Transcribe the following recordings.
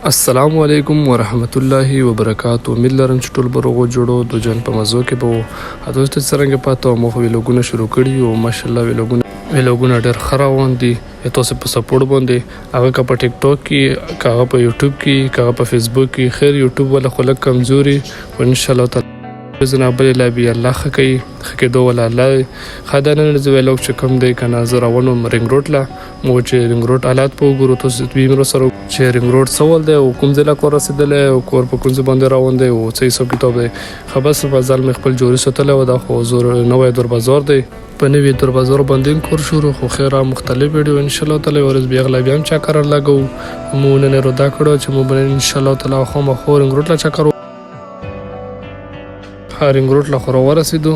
السلام علیکم ورحمت الله وبرکاتو. امید لرم چې ټول به روغ جوړو د ژوند په مزو کې به وو. تاسو ته څرنګه پاته او مخ ویلوګونه شروع کړي او ماشاءالله ویلوګونه ډېر ښه روان دي. تاسو په سپورټ باندې، هغه که په ټیک ټاک کې، که هغه په یوټیوب کې، که هغه په فیسبوک کې. خیر، یوټیوب ولا خو لږ کمزوري خو ان شاء الله تعالی زنا بل لا بیا الله ښه کوي، ښه کېدو ولا الله دی. ښه، دا نن ورځ ویلوګ چې کوم دی که نه، زه روان وم رینګ روډ له مو چې رینګ روډ حالات په وګورو. تاسو دوی مر سره چې رینګ روډ څه ول دی او کوم ځای له کور رسېدلی او کور په کوم ځای باندې روان دی او څه حساب کتاب دی. ښه، بس بازار مې خپل جوړي ساتلی و. دا خو زور نوی دور بازار دی، په نوي دور بازار باندې هم کور شروع. خو خیر، مختلف ویډیو ان شاء الله تعالی ورځ بیا غلا بیا هم چکر لګو. مو نن اراده کړو چې مو به ان شاء الله تعالی خامخا رینګ روډ له چکر. رینګ روډ له خو ورسېدو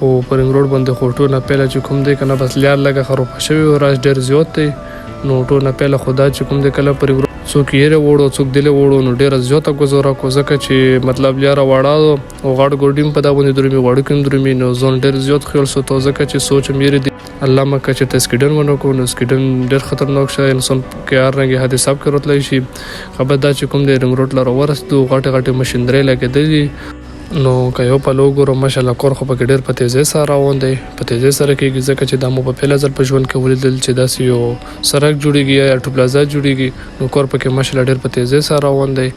او په رینګ روډ باندې خو ټول نه پیله چې کوم دی کنه، بس لیار لږه خروپه شوې او رش ډېر زیات دی. نو ټول نه پیله خو دا چې کوم دی کله په رینګ روډ څوک یې وړو، څوک دلې وړو، نو ډېره زیاته ګزاره کو، ځکه چې مطلب لیاره واړه او غاړ ګوډیم په دا باندې درومي، وړوکي هم درومي. نو ځان ډېر زیات خیال ساتو، ځکه چې سوچ هم یې دی الله مکه چې ته سکیډن ونه کو، نو سکیډن ډېر خطرناک شی، انسان کې هر رنګ حادثه کې راتلی شي. خبر دا چې کوم دی رنګ روډ لره ورسېدو، غټې غټې مشیندرۍ لګېدلې. نو که یو پلو وګورو، ماشاءالله کور خو پکې ډېر په تیزۍ سره روان دی، په تیزۍ سره کېږي، ځکه چې دا مو په پیله ځل په ژوند کې ولیدل چې داسې یو سړک جوړېږي یا ټو پلازا جوړېږي. نو کور پکې ماشاءالله ډېر په تیزۍ سره روان دی.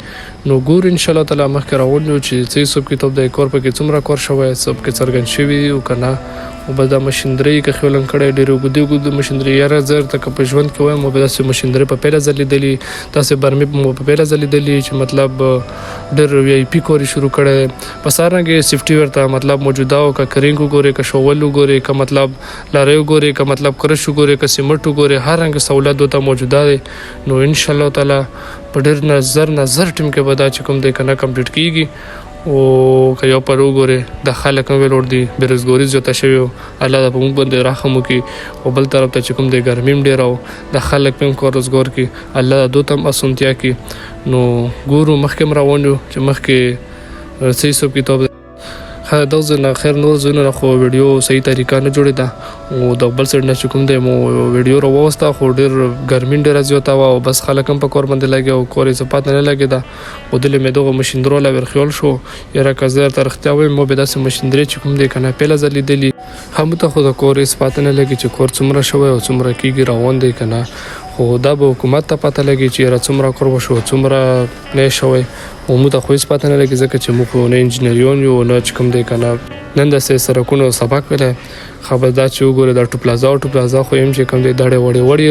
نو ګورو ان شاء الله تعالی مخکې روان یو چې څه حساب کتاب دی، کور پکې څومره کور شوی، څه پکې څرګند شوي او که نه. او بس دا مشیندرۍ که خیالم کړی، ډېرې اوږدې اوږدې مشیندرۍ. یاره، زه درته که په ژوند کې وایم، مو به داسې مشیندرۍ په پیله ځل لیدلي، داسې برمې مو په پیله ځل لیدلي چې مطلب ډېر وي آی پي کور یې شروع کړی دی. په څرنګه سیفټي ورته مطلب موجوده او که کرینګ وګورې، که شوول وګورې، که مطلب لارۍ وګورې، که مطلب کرش وګورې، که سیمټ وګورې، هر رنګ سهولت ورته موجوده دی. نو ان شاء الله تعالی په ډېر نظر نظر ټیم کې به دا چې کوم دی که نه کمپلیټ کیږي. او که یو پر وګورې، د خلک هم ویلوړ دي، بېروزګاري زیاته شوې، الله د په موږ باندې رحم وکړي. او بل طرف ته چې کوم دی ګرمي هم ډېره او د خلک هم کار روزګار کړي، الله د دوی ته هم اسانتیا کړي. نو ګورو، مخکې هم روان یو چې مخکې څه حساب کتاب دی. ښه، دغه ځای نه خیر نور ځایونه نه خو ویډیو صحیح طریقه نه جوړېده او د بل سایډ نه چې کوم دی مو ویډیو راووسته، خو ډېر ګرمي ډېره زیاته وه او بس خلک هم په کور باندې لګیا او کور یې څه پاته نه لګېده. خو دلې مې دغو مشیندرو له ورخیال شو. یاره، که زه درته رښتیا وایم، مو به داسې مشیندرې چې کوم دی که نه پیله ځل لیدلي. هم ته خو د کور هېڅ پاته نه لګي چې کور څومره شوی او څومره کېږي، روان دی که نه. خو دا به حکومت ته پته لګي چې یاره څومره کور وشو، څومره نه شوی. او موږ ته خو هېڅ پته نه لګي، ځکه چې موږ خو نه انجینریان یو، نه چې کوم دی که نه نن داسې سړکونو سبق ویلی. خبر دا چې وګوره دا ټو پلازا او ټو پلازا خو هم چې کوم دی دړې وړې وړې،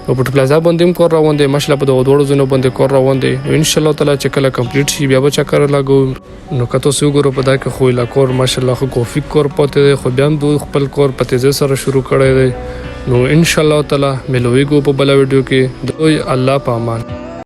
نو په ټو پلازا باندې هم کور روان دی. ماشاءالله په دغو دواړو ځایونو باندې کور روان دی. نو ان شاء الله تعالی چې کله کمپلیټ شي، بیا به چکر لګو. نو که تاسو وګورو، په دا کې خو لا کور ماشاءالله خو کافي کور پاتې دی، خو بیا هم دوی خپل کور په تیزۍ سره شروع کړی دی. نو ان شاء الله تعالی ملویږو په بله ویډیو کې. دوی الله په امان.